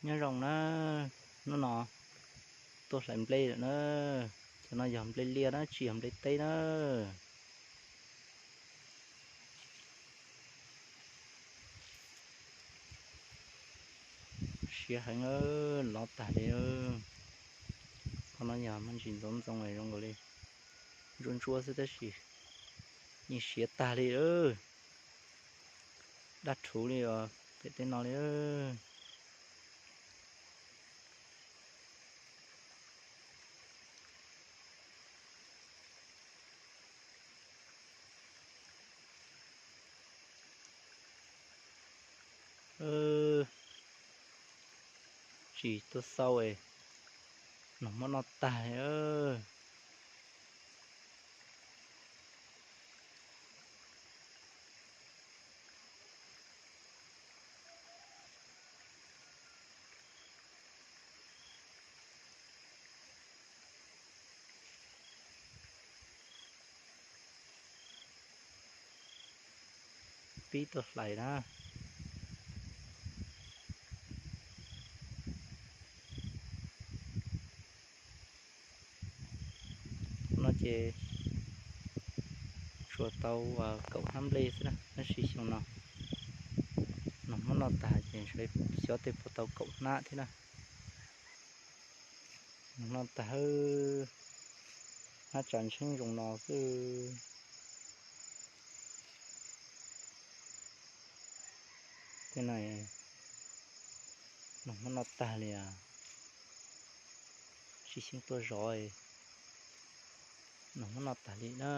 Nyob zoo na, hnub no tuaj hlais nplej lawm na. Cov no yog nplej liaj na, tsis yog nplej teb na. Siav heev, lov tag li. Qhov no yog me ntsis ntxoov ntxoo zoo nkaus li ntsuab ntsuab xwb tab sis yeej siav tag li. Daj rhuv li os, pem tej no li. Tsis tuaj xau, noog muab noj tag li. Pib tuaj hlais na. No ces tsuas tau kaum hnab nplej xwb na, tab sis xyoo no noog muab noj tag ces xyov tej puas tau kaum hnab thiab na. Noog noj tag, hnab tsa ntsheeb zoo no xwb. Tej no noog muab noj tag li, tsis xyeej tuaj zov, noog muab noj tag li na.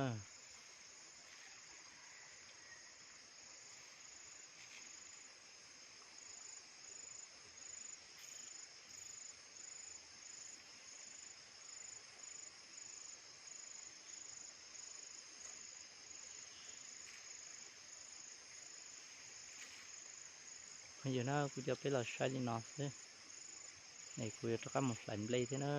Phooj ywg na, kuv coj peb los saib li no xwb, es kuv yuav rov qab mus hlais nplej thiab na.